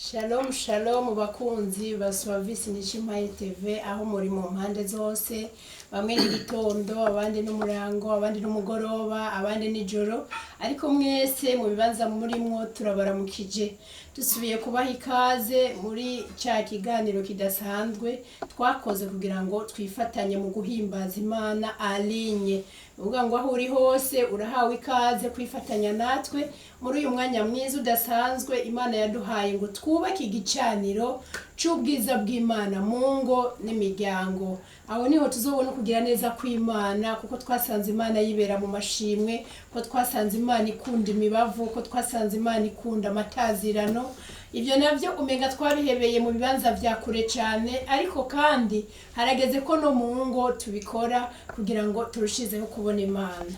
Shalom shalom bakunzi ba Suavisi Nishimpaye TV, aho muri mu mpande zose, bamwe n'igitondo, abandi n'umurango, abandi n'umugoroba, abandi nijoro, ariko mwese mu bibanza murimwo turabaramukije. Dusubiye kubaha ikaze muri cya kiganiro kidasanzwe twakoze kugira ngo twifatanye mu guhimbaza Imana alinye. Uvuga ngo aho uri hose urahawe ikaze kwifatanya natwe muri uyu mwanya mwiza udasanzwe Imana yaduhaye ngo twubake igicaniro c'ubwiza bw'Imana mu ngo n'imiryango. Aho niho tuzobona kugira neza kw'Imana, kuko twasanze Imana yibera mu mashimwe, ko twasanze Imana ikunda imibavu, ko twasanze Imana ikunda amatazirano. Ibyo navyo umenga twabihebeye mu bibanza vya kure cane, ariko kandi harageze ko no mu ngo tubikora kugira ngo turushizeho kubona Imana.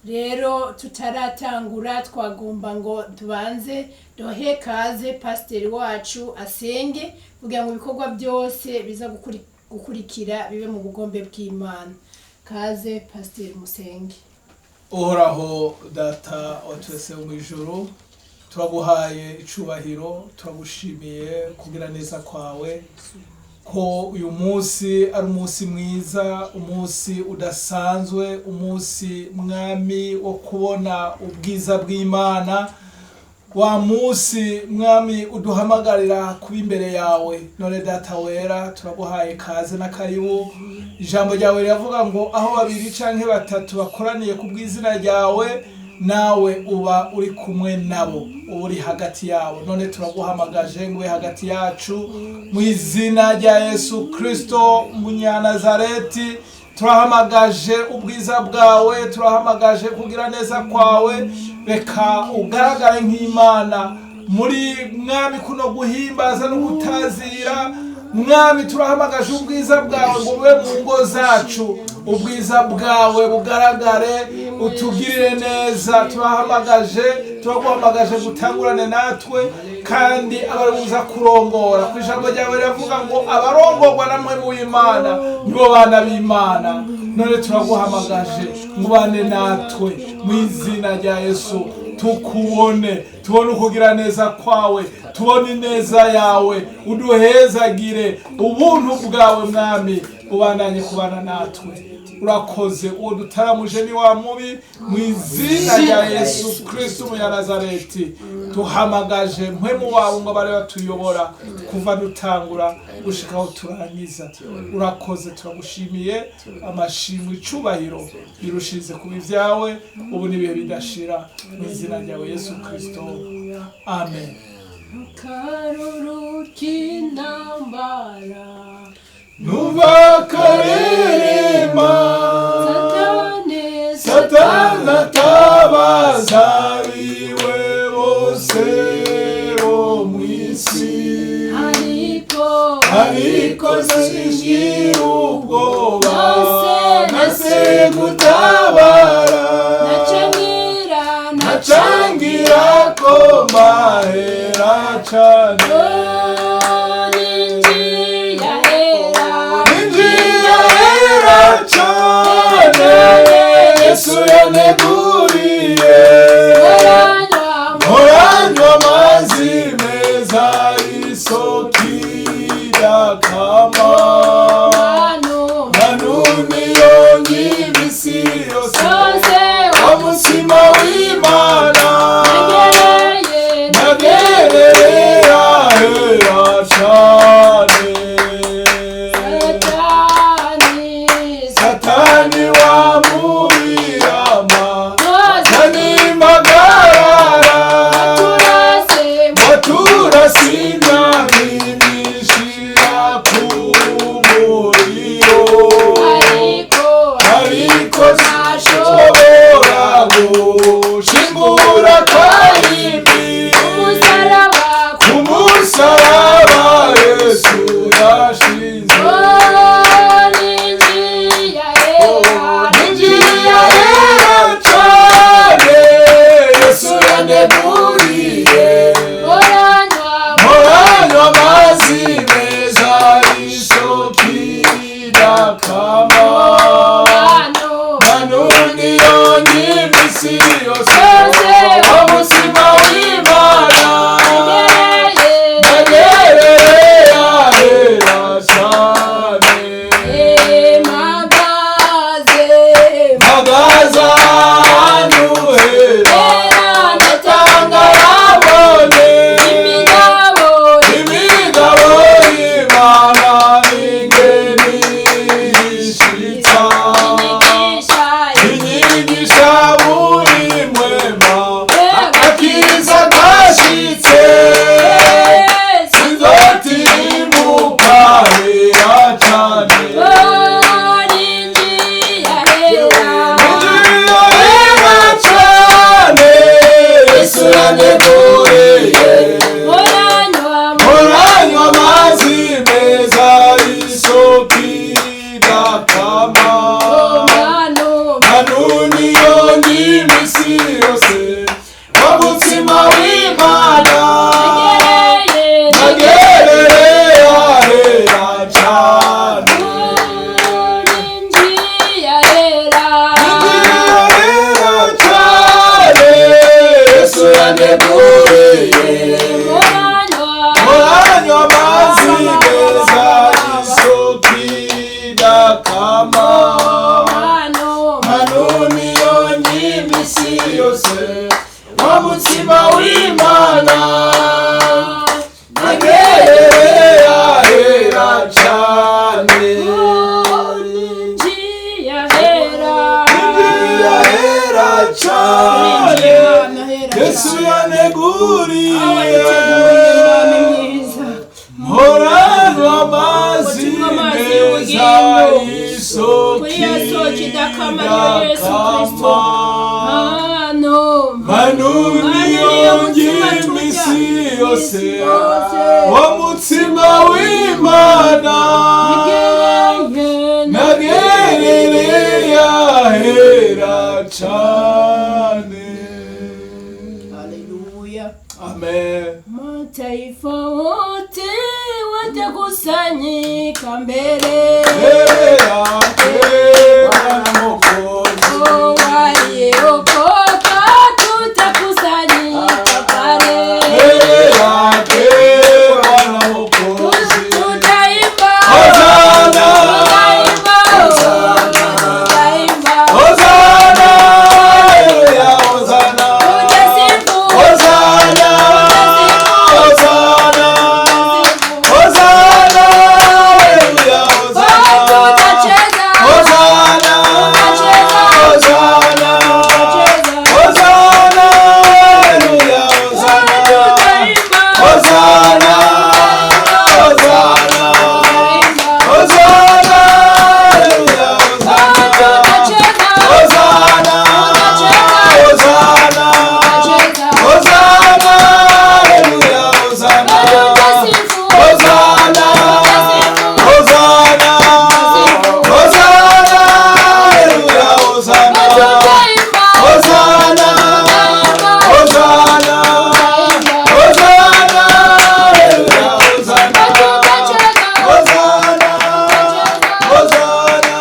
Rero tutaratangura twagomba ngo tubanze duhe kaze pasiteri wacu asenge kugira ngo ibikorwa byose biza gukurikira bibe mu bugombe bw'Imana. Kaze pasiteri musenge. Uhoraho Data wa twese wo mu ijuru, turaguhaye icubahiro, turagushimiye kugira neza kwawe, ko uyu munsi ari umunsi mwiza, umunsi udasanzwe, umunsi mwami wo kubona ubwiza bw'Imana, wa munsi mwami uduhamagarira kuba imbere yawe. None Data wera, turaguhaye kaze na karibu. Ijambo ryawe riravuga ngo aho babiri canke batatu bakoraniye ku bw'izina ryawe, nawe uba uri kumwe nabo, uba uri hagati yabo. None turaguhamagaje ngo ube hagati yacu mu izina rya Yesu Kristo Munyanazareti. Turahamagaje ubwiza bwawe, turahamagaje kugira neza kwawe. Reka ugaragare nk'Imana muri mwami kuno guhimbaza no gutazira. Mwami, turahamagaje ubwiza bwawe ngo bube mu ngo zacu, ubwiza bwawe bugaragare, utugirire neza. Turahamagaje, turaguhamagaje gutangurane natwe, kandi abari buza kurongora ku ijambo ryawe riravuga ngo abarongorwa namwe mu Imana nibo bana b'Imana. None turaguhamagaje mubane natwe mu izina rya Yesu, tukubone, tubone ukugira neza kwawe, tubone ineza yawe, uduhezagire ubuntu bwawe mwami, ubandanye kubana natwe. Urakoze, uwo dutaramuje ni wa mubi. Mu izina rya Yesu Kristo Umunyanazareti, tuhamagaje mpwemu wawe ngo abare batuyobora kuva dutangura gushika aho turangiza. Urakoze, turagushimiye. Amashimwe, icubahiro birushize kuba ibyawe ubu n'ibihe bidashira, mu izina ryawe Yesu Kristo, amen. Karuru k'intambara, Nuva karerema, Satani, Satani atabaza biwe bose bo mw'isi, ariko ariko singira ubwoba, nase gutabara, nacangira, nacangira ko mahera cane. Ninjiye ahera, Ninjiye ahera cane, Yesu yaneguriye, nkoranywa nkoranywa amazi meza y'isoko idakama. Manu, Manuniyo ny'imisi yose, yose wa mutima w'Imana, nagereye, nagereye ahera cane. Satani, Satani wa mubirama, Satani, nani Idakama niyo Yesu Kristo. Hano Manuni yonyimisi yose wa mutima w'Imana nagerereye ahera cane. Haleluya. Amen. Mataifa wote watakusanyika mbele Mbele yake Bwana Mwokozi, waliokoka tutakusanyika pale, mbele yake Bwana Mwokozi. tutaimba, Hosana, tutaimba, tutaimba, Hosana, haleluya, Hosana. tutasifu, Hosana, Hosana, Hosana, haleluya, Hosana. tutacheza, Hosana, Hosana, Hosana, haleluya, Hosana. tutaimba, Hosana, Hosana, Hosana, haleluya, Hosana. tutacheza, Hosana, Hosana, Hosana, haleluya, Hosana. tutasifu, Hosana, Hosana, Hosana, haleluya, Hosana. tutaimba, Hosana, Hosana, Hosana, haleluya, Hosana. tutacheza, Hosana, Hosana,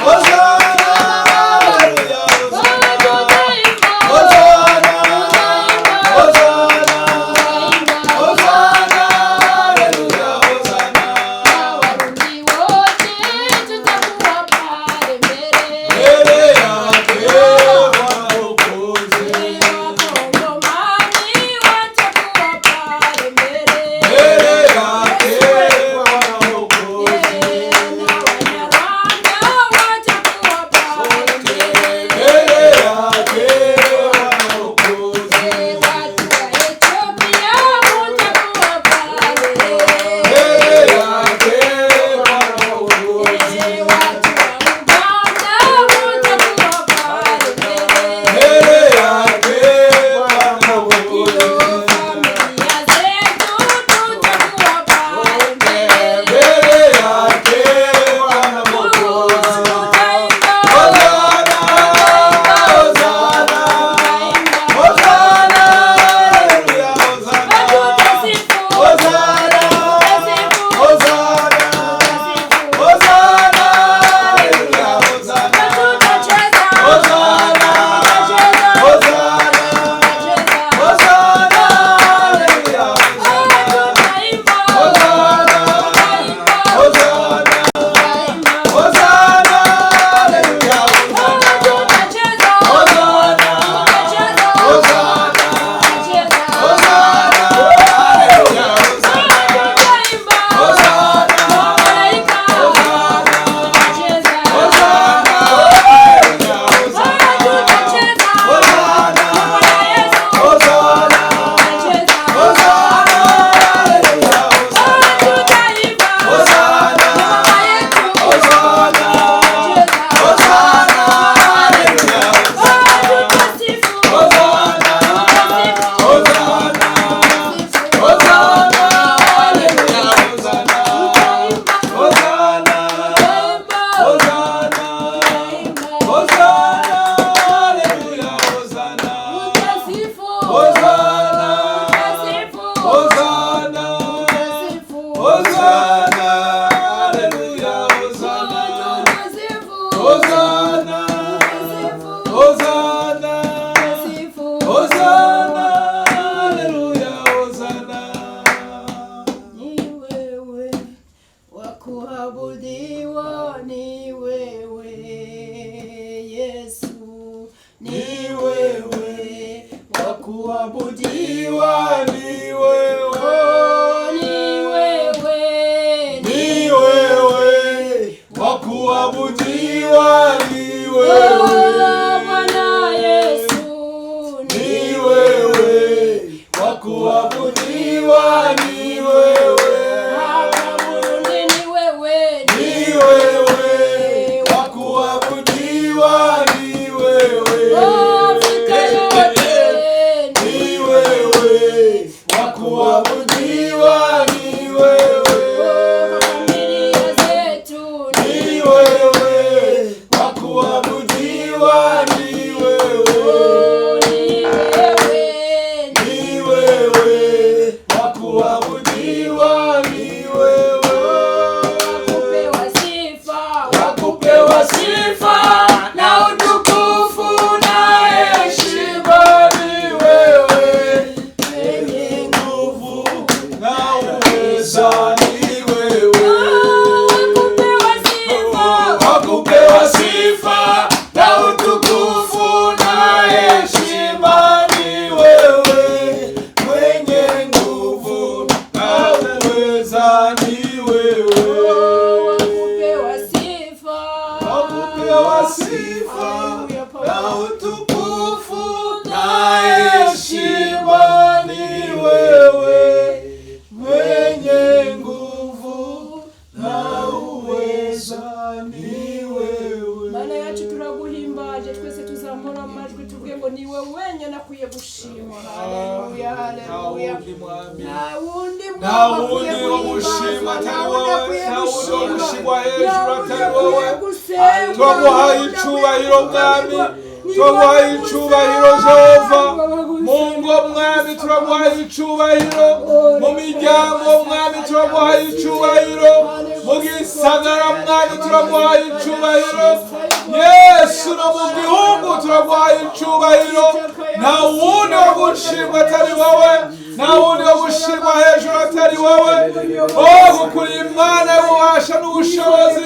Hosana, haleluya, Hosana. tutaimba, Hosana, Hosana, Hosana, haleluya, Hosana. Warundi wote tutakuwa pale mbele. Mbele yake Bwana Mwokozi, Wakongomani watakuwa pale mbele. mbele yake Bwana Mwokozi, Na Wanyarwanda watakuwa pale mbele. mbele yake Bwana Mwokozi, Watu wa Ethiopia mutakuwa pale mbele. mbele yake Bwana Mwokozi, Watu wa Uganda mutakuwa pale mbele. mbele yake Bwana Mwokozi, Familia zetu tutakuwa pale mbele. mbele yake Bwana Mwokozi. Tutaimba, Hosana, Hosana, Hosana, haleluya, Hosana. tutasifu, Hosana, Hosana, Hosana, haleluya, Hosana. tutacheza, Hosana, Hosana, Hosana, haleluya, Hosana. tutaimba, Hosana, Hosana, Hosana, haleluya, Hosana. tutacheza, Hosana, Hosana, Hosana, haleluya, Hosana. tutaimba, Hosana, malaika, tutacheza, Hosana, haleluya, Hosana. tutacheza, Hosana, Yesu, Hosana, tutacheza, Hosana, haleluya, Hosana. tutaimba, Hosana, yetu, Hosana, Hosana, haleluya, Hosana. tutasifu, Hosana, Hosana, Hosana, haleluya, Hosana. Hosana, Hosana, Hosana, haleluya, Hosana. Hosana, Hosana, Hosana, haleluya, Hosana. Hosana, Hosana, Hosana, haleluya, Hosana. Ni wewe wa kuabudiwa, ni wewe Yesu, ni wewe wa kuabudiwa, Kuabudiwa ni wewe, ni wewe, ni uweza ni wewe. Wakupewa sifa. Wakupewa sifa na utukufu na heshima ni wewe, mwenye nguvu na uweza ni wewe. Wakupewa sifa. Wakupewa sifa Haleluya, Baba. na utukufu na heshima ni wewe, mwenye nguvu na uweza ni wewe. Mana yacu, turaguhimbaje. Twese tuzamura amajwi tuvuge ngo niwe wenyine akwiye gushimwa. Haleluya, haleluya. Nta wundi mwami. Nta wundi Nta mwami wundi akwiye wo gushimwa guhimbazwa, atari nta wundi wowe, akwiye nta wundi wo gushimwa, gushimwa hejuru nta wundi atari akwiye wowe. gusengwa, Twaguhaye nta wundi icubahiro akwiye mwami, kugaburirwa. Ni twaguhaye wowe gusa, icubahiro Jehova. ni wowe gusa. Mu ngo mwami turaguhaye icubahiro, mu miryango mwami turaguhaye icubahiro, mu gisagara mwami turaguhaye icubahiro, Yesu, no mu gihugu turaguhaye icubahiro. Nta wundi wo gushimwa atari wowe, nta wundi wo gushimwa hejuru atari wowe. Oh, gukuri Imana y'ububasha n'ubushobozi,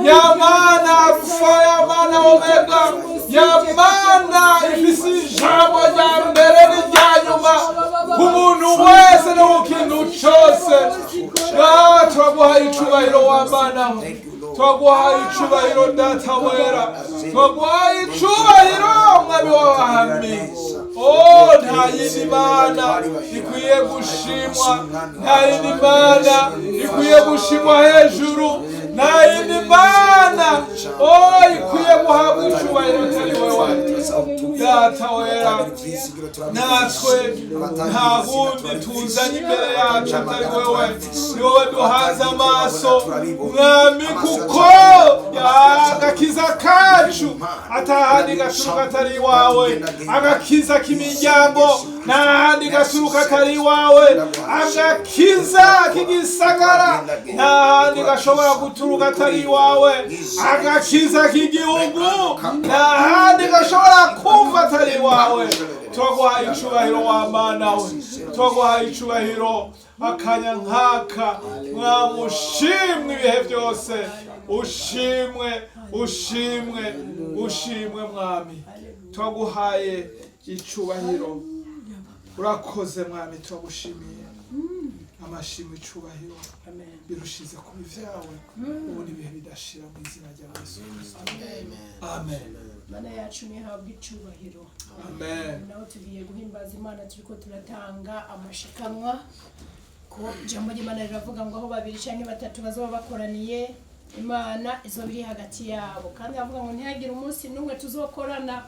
ya Mana Alufa, ya Mana Omega, ya Mana ifise ijambo rya mbere n'irya nyuma ku muntu wese no ku kintu cose. Ah, turaguhaye icubahiro wa Mana we, turaguhaye icubahiro Data wera, turaguhaye icubahiro Mwami w'abami. Oh, nta yindi mana ikwiye gushimwa, nta yindi mana ikwiye gushimwa hejuru, nta yindi mana, oh, ikwiye guhabwa icubahiro atari wewe, Data wera. Natwe nta wundi tuzanye imbere yacu atari wewe. Ni wowe duhanze amaso mwami, kuko agakiza kacu atahandi gaturuka atari iwawe, agakiza k'imiryango nta handi gaturuka atari iwawe, agakiza k'igisagara nta handi gashobora guturuka atari iwawe, agakiza k'igihugu nta handi gashobora kumva atari iwawe. Twaguhaye icubahiro wa Mana we, twaguhaye icubahiro akanya nk'aka. Mwamushimwe ibihe byose, ushimwe, ushimwe, ushimwe mwami. Twaguhaye icubahiro, urakoze mwami, turagushimiye. Amashimwe, icubahiro Amen. birushize kuba ibyawe ubu n'ibihe bidashira, mu izina rya Yesu Kristo, amen. Mana yacu nihabwe icubahiro. Amen. Naho tugiye guhimbaza Imana turiko turatanga amashikanwa, ko ijambo ry'Imana riravuga ngo aho babiri cyangwa batatu bazaba bakoraniye, Imana izoba iri hagati yabo. Kandi avuga ngo ntihagire umunsi n'umwe tuzokorana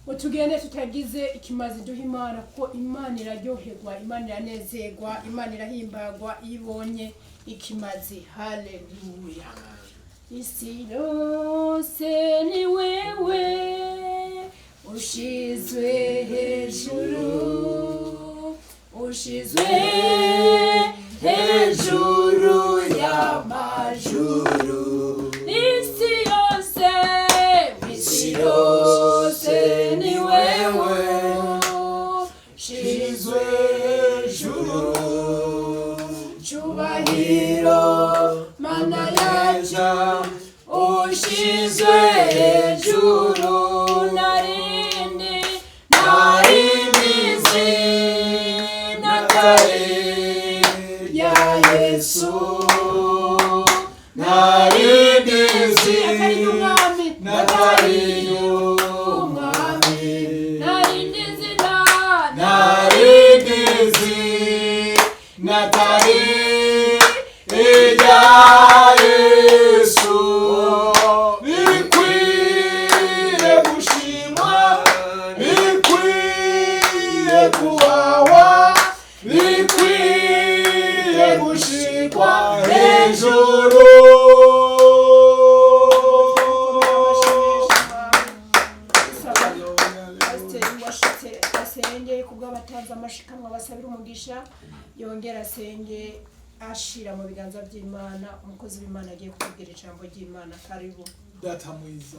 ngo tugende tutagize ikimazi duha Imana, kuko Imana iraryoherwa, Imana iranezerwa, Imana irahimbagwa iyo ibonye ikimazi. Haleluya. Isi yose ni wewe ushizwe hejuru, ushizwe hejuru y'amajuru. Isi yose, isi yose ni wewe ushizwe hejuru. Cyubahiro Mana yacu, ushizwe hejuru. Narindi, narindi zina atari ya Yesu, Narindi atari y'umwami, natari y'umwami. Narindi zina, Narindi zina atari irya Yesu, rikwiriye gushimwa, rikwiye kubahwa, rikwiye gushikwa hejuru. Pasiteri washitse asenge kubw'abatanze amashikanwa, basabira umugisha, yongera asenge ashira mu biganza by'Imana umukozi w'Imana agiye kutubwira ijambo ry'Imana. Karibu. Data mwiza,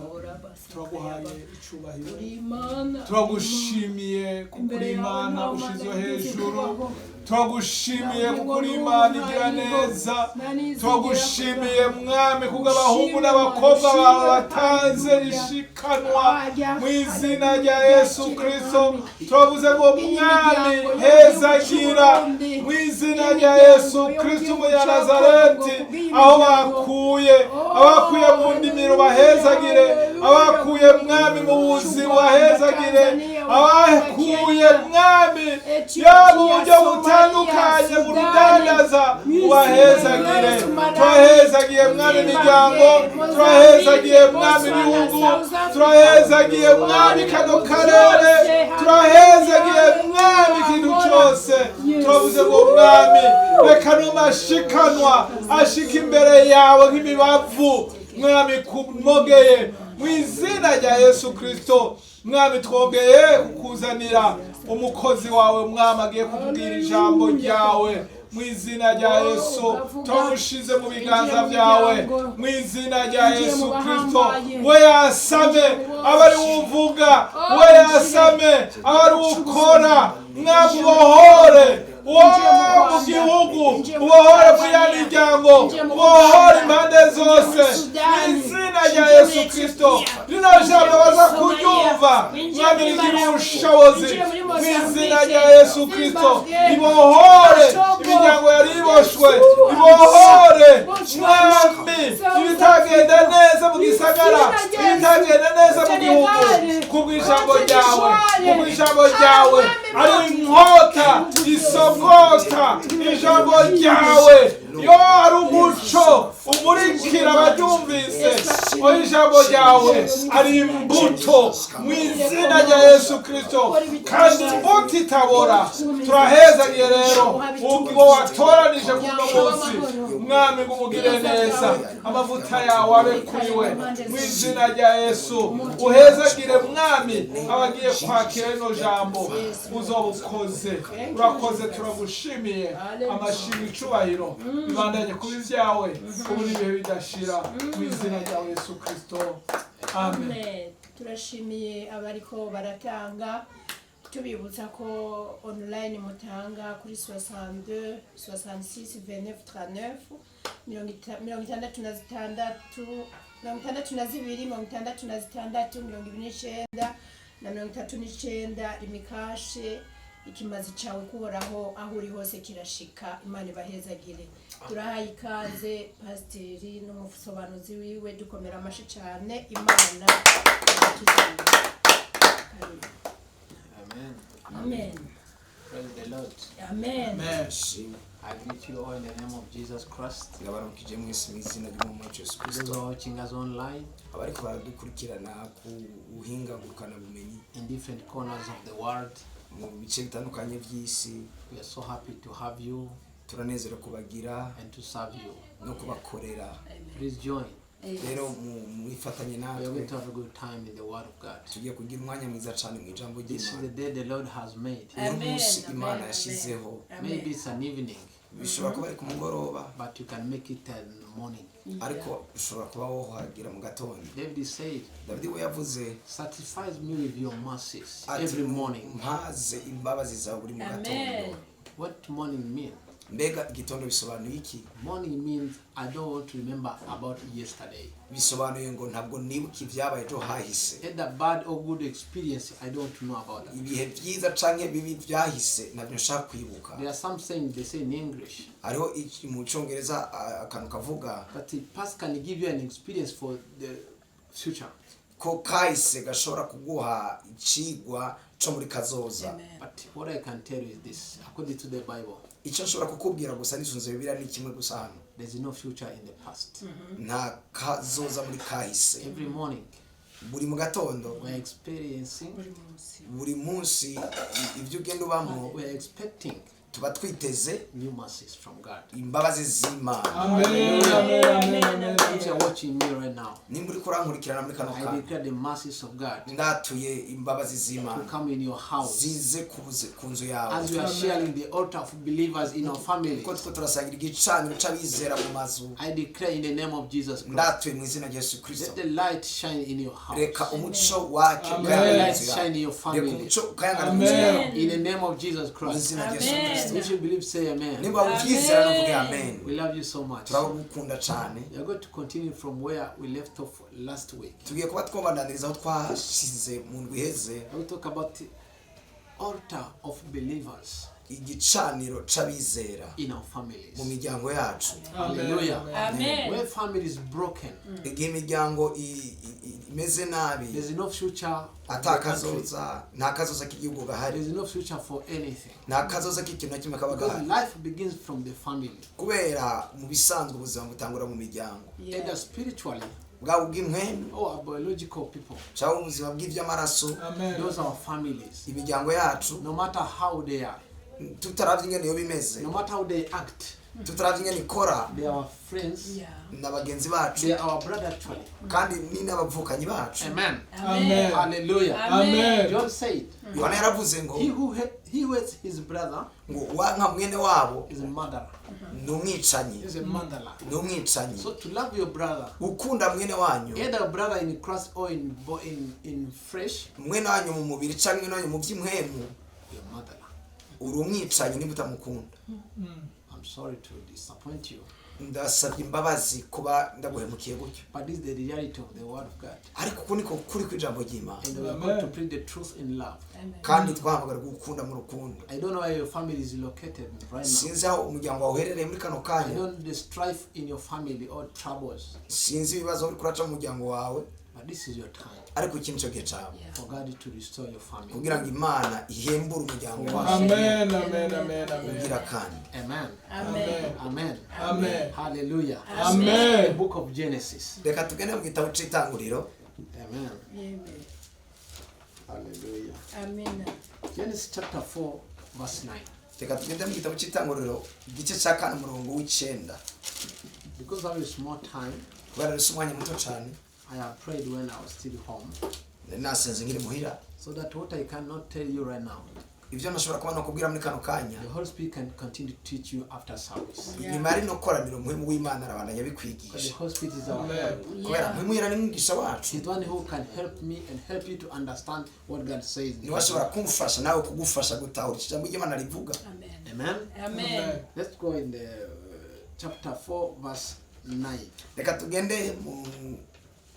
turaguhaye icubahiro, Uri Imana. Turagushimiye kuko Imbere uri yawe Imana nta ushizwe mana yigeze hejuru. kubaho. Turagushimiye Nta kuko uri bugingo Imana n'ubu igira nta n'iriho, neza. nta n'izigera Turagushimiye kubaho. Mwami, kuko abahungu Ushimwe, n'abakobwa ushimwe, bawe batanze haleluya. ishikanwa Ajya, mu izina haleluya, rya Yesu yakire, Kristo. Mwami. Turavuze ngo Iyi Mwami, miryango yo mu gihugu hezagira cy'Uburundi, mu izina iyi rya miryango Yesu yo mu Kristo gihugu umunyanazareti, cya Kongo, kubw'iyi aho miryango. bakuye, Oh, abakuye mu ndimiro bahezagire, haleluya, abakuye Mwami mu buzima bahezagire, Tanzania, abakuye Kenya, Mwami Ethiopia, yaba uburyo Somalia, butandukanye mu Sudani, rudandaza ubahezagire. Misiri, Turahezagiye Mwami imiryango, Mozambique, turahezagiye Mwami Botswana, ibihugu, South Africa, turahezagiye Mwami kano karere, turahezagiye Mwami ikintu cyose. Turavuze ngo Mwami, reka numashikanwa ashika imbere yawe nk'imibavu, Mwami, kunogeye mu izina rya Yesu Kristo. Mwami, twongeye kukuzanira umukozi wawe Mwami, agiye kutubwira ijambo ryawe mu izina rya Yesu. Turamushize mu biganza byawe mu izina rya Yesu Kristo. We yasame abe ari we uvuga, we yasame abe ari we ukora. Mwami, ubohore uwo mu gihugu, ubohore muri ya miryango, ubohore impande zose mu izina rya Yesu Kristo. Rino jambo baza kuryumva, Mwami, rigira ubushobozi mu izina rya Yesu Kristo. Ibohore imiryango yari iboshwe, ibohore Mwami ibitagenda neza mu gisagara, ibitagenda neza mu gihugu, kubw'ijambo ryawe, kubw'ijambo ryawe ari inkota isogota, ijambo ryawe yo ari umuco umurikira abaryumvise, oya ijambo ryawe ari imbuto mu izina rya Yesu Kristo, kandi imbuto itabora. Turahezagiye rero ubwo watoranije kuno munsi, Mwami, ngo umugire neza, amavuta yawe abe kuri we mu izina rya Yesu. Uhezagire Mwami abagiye kwakira rino jambo, uzoba ukoze. Urakoze, turagushimiye. Amashimwe, icubahiro bibandanye kuba ibyawe ubu n'ibihe bidashira mu izina rya Yesu Kristo, amen. Amen. Turashimiye abariko baratanga, tubibutsa ko online mutanga kuri 62 66 29 39, 66, 62, 66, 29 na 39. Imikashe ikimazi cawe kuhoraho aho uri hose kirashika. Imana ibahezagire. Turahaye ikaze pasiteri n'umusobanuzi wiwe, dukomera amashi cane. Imana iratuzanira. Karibu. Amen. Amen. Praise the Lord. Amen. Amen. I greet you all in the name of Jesus Christ. Ndabaramukije mwese mu izina ry'Umwami wacu Yesu Those Kristo. who are watching us online Abariko baradukurikirana ku buhinga ngurukanabumenyi in different corners of the world, mu bice bitandukanye by'isi, we are so happy to have you turanezerewe kubagira and to serve you. no kubakorera. Please join. Rero mwifatanye We are natwe. going to have a good time in the Word of God. Tugiye kugira umwanya mwiza cyane mu ijambo This is ry'Imana. the day the Lord has made. Uyu Amen, munsi amen, Imana amen. yashizeho. Maybe it's an evening, Bishobora kuba ari ku mugoroba, but you can make it in the morning. Ariko ushobora kuba wohagira mu gatondo. David said, Dawidi we yavuze "Satisfies me with your mercies ati every morning." mpaze imbabazi zawe buri mu Amen. gatondo. What morning mean? Mbega igitondo bisobanuye iki? Morning means I don't want to remember about yesterday. Bisobanuye ngo ntabwo nibuka ibyabaye ejo hahise. Either bad or good experience, I don't know about that. Ibihe byiza canke bibi byahise ntabyo nshaka kwibuka. There are some sayings they say in English Hariho mu cyongereza akantu kavuga that the past can give you an experience for the future. Ko kahise gashobora kuguha icigwa co muri kazoza. Amen. But what I can tell you is this: according to the Bible, Icyo nshobora kukubwira gusa nisunze Bibiliya ni kimwe gusa hano: there's no future in the past. Nta kazoza muri kahise. Every morning Buri mu gatondo, we're experiencing, Buri munsi. Buri munsi ibyo ugenda ubamo, we're expecting. Tuba twiteze new mercies from God. Imbabazi z'Imana. Amen, amen, amen, amen. If you're watching me right now, Nimba uri kurankurikirana muri kano I kanya, declare the mercies of God ndatuye imbabazi to z'Imana come in your house. zize ku nzu yawe. As we are sharing the altar of believers in our families, Kuko two turasangira igicaniro c'abizera mu mazu, I declare in the name of Jesus Christ, ndatuye mu izina rya Yesu Kristo, let the light shine in your house. reka umuco wake Amen. Let the ukayangana mu light nzu shine in yawe, your reka family. umuco ukayangana mu nzu yawe, In the name of Jesus mu Christ. izina rya Yesu Amen. Kristo. If you believe, say amen. Niba ubyizera nuvuge amen. We love you so much. Turagukunda cane. We are going to continue from where we left off last week. Tugiye kuba twobandaniriza aho twashize mu ndwi iheze. We talk about the altar of believers Igicaniro c'abizera in our mu families. miryango yacu. Hallelujah. Amen. Where family is broken, Igihe imiryango imeze nabi, there's no future of the country. atakazoza, nta kazoza k'igihugu gahari, There's no future for anything. nta kazoza k'ikintu na kimwe kaba Because gahari, life begins from the family. kubera mu bisanzwe ubuzima butangura mu miryango, Either spiritually bwaba ubw'impwemu or our biological people. cyangwa ubuzima bw'iby'amaraso. Amen. Those are our families. Imiryango yacu, No matter how they are, tutaravye ingene yo bimeze, no matter how they act, tutaravye ingene ikora, they are our friends. Yeah. na bagenzi bacu, They are our brother actually. kandi ni n'abavukanyi bacu. Amen. Amen. Hallelujah. Amen. John said, Yohana yaravuze ngo He who hates his brother ngo wanka mwene wabo is a murderer. ni umwicanyi. Is a murderer. Ni umwicanyi. So to love your brother, Gukunda mwene wanyu, either a brother in Christ or in flesh, mwene wanyu mu mubiri cyangwa mwene wanyu mu by'impwemu, you're a murderer. Uri umwicanyi niba utamukunda. I'm sorry to disappoint you, Ndasabye imbabazi kuba ndaguhemukiye gutyo, but this is the reality of the word of God. ariko uku niko kuri kw'ijambo ry'Imana. And we are Amen. going to preach the truth in love. Amen. Kandi twahamagara gukunda mu rukundo. I don't know where your family is located right now. Sinzi aho umuryango wawe uherereye muri kano I kanya. don't know the strife in your family or troubles, Sinzi ibibazo uri kuraca mu muryango wawe, but this is your time ariko iki nicyo gihe cyawe for God to restore your family. kugira ngo Imana ihembure umuryango wawe. Amen, amen, amen, amen. Ugira kandi. Amen. Amen. Amen. Amen. Hallelujah. Amen. The book of Genesis. Reka tugende mu gitabo c'itanguriro. Amen. Amen. Hallelujah. Amen. Genesis chapter 4, verse 9. Reka tugende mu gitabo c'itanguriro igice cya kane umurongo w'icenda. Because I have a small time, Kubera rero umwanya muto cane, I have prayed when I was still home, nari nasenze nkiri muhira, so that what I cannot tell you right now, ibyo ntashobora kuba nakubwira muri kano kanya, the Holy Spirit can continue to teach you after service. inyuma ya rino koraniro Muhimu w'Imana arabandanya Because the abikwigisha. Holy Spirit is our Amen. help. Kubera Muhimu yari mwigisha wacu, He's the one who can help me and help you to understand what God says. niwe ashobora kumfasha nawe kugufasha gutahura ijambo ry'Imana rivuga. Amen. Amen. Amen. Let's go in the chapter 4, verse 9. Reka tugende mu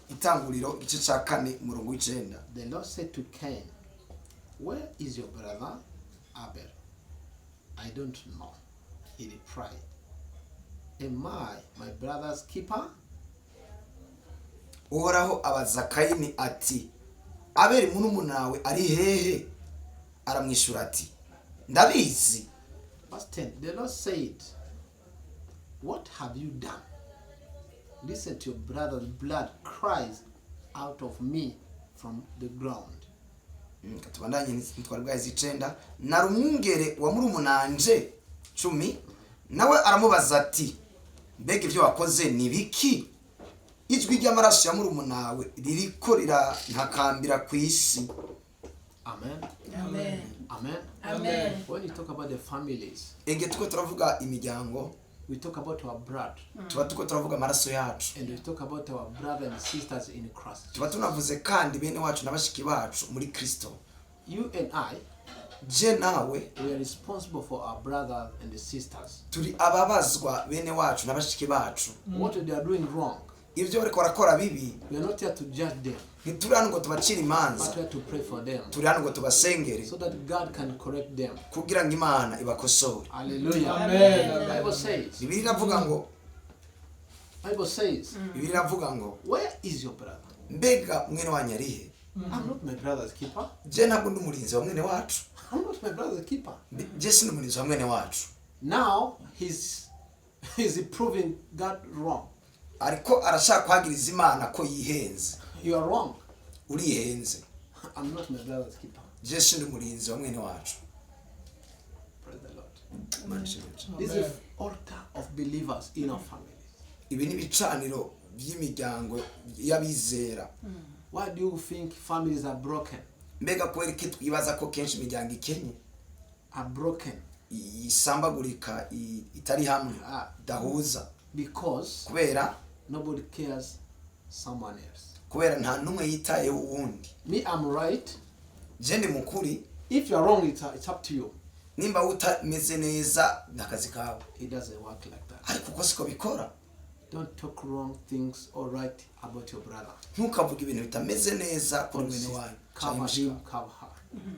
itanguriro igice cya kane umurongo w'icenda. The Lord said to Cain, "Where is your brother Abel?" "I don't know," he replied. "Am I my brother's keeper?" Uhoraho abaza Kayini ati: "Abeli murumunawe ari hehe?" Aramwishyura ati: "Ndabizi?" Verse 10. The Lord said, "What have you done? Listen to your brother's blood cries out of me from the ground." Reka tubandanye ntitwari bwaheze icenda. "Nari umwungere wa murumunanje?" 10. Nawe aramubaza ati: "Mbega ibyo wakoze ni biki? Ijwi ry'amaraso ya murumunawe ririko rirantakambira ku isi." Amen. Amen. Amen. Amen. When you talk about the families, Igihe tuko turavuga imiryango, we talk about our blood tuba tuko turavuga amaraso yacu, and we talk about our brother and sisters in Christ. tuba tunavuze kandi bene wacu na bashiki bacu muri Kristo. You and I, Je nawe, we are responsible for our brothers and sisters. Turi ababazwa bene wacu na bashiki bacu. What they are doing wrong, Ibyo bariko barakora bibi, we are not here to judge them, ntituri hano ngo tubacire imanza, but we are to pray for them turi hano ngo tubasengere so that God can correct them. Kugira ngo Imana ibakosore. Hallelujah. Amen. The Bible says, Bibiliya iravuga ngo, Bible says, Bibiliya iravuga ngo, "Where is your brother?" "Mbega mwene wanyu arihe?" I'm not my brother's keeper. Je ntabwo ndi umurinzi wa mwene wacu. I'm not my brother's keeper. Je sindi umurinzi wa mwene wacu. Now he's proving God wrong. Ariko arashaka kwagiriza Imana ko yihenze. You are wrong. Urihenze. I'm not my brother's keeper. Je sindi umurinzi wa mwene wacu. Praise the Lord. Imana ishimwe cane. This is Amen. altar of believers in our families. Ibi ni ibicaniro by'imiryango y'abizera. Why do you think families are broken? Mbega kubera iki twibaza ko kenshi imiryango ikenye Are broken isambagurika itari hamwe Ah. idahuza? Because Kubera nobody cares someone else. Kubera nta n'umwe yitayeho uwundi. Me, I'm right. Je ndi mukuri. If you're wrong, it's up to you. Nimba utameze neza ni akazi kawe. It doesn't work like that. Ariko uko siko bikora. Don't talk wrong things or right about your brother. Ntukavuge ibintu bitameze neza kuri Or mwene sister. wanyu canke Cover him, mushika. cover her.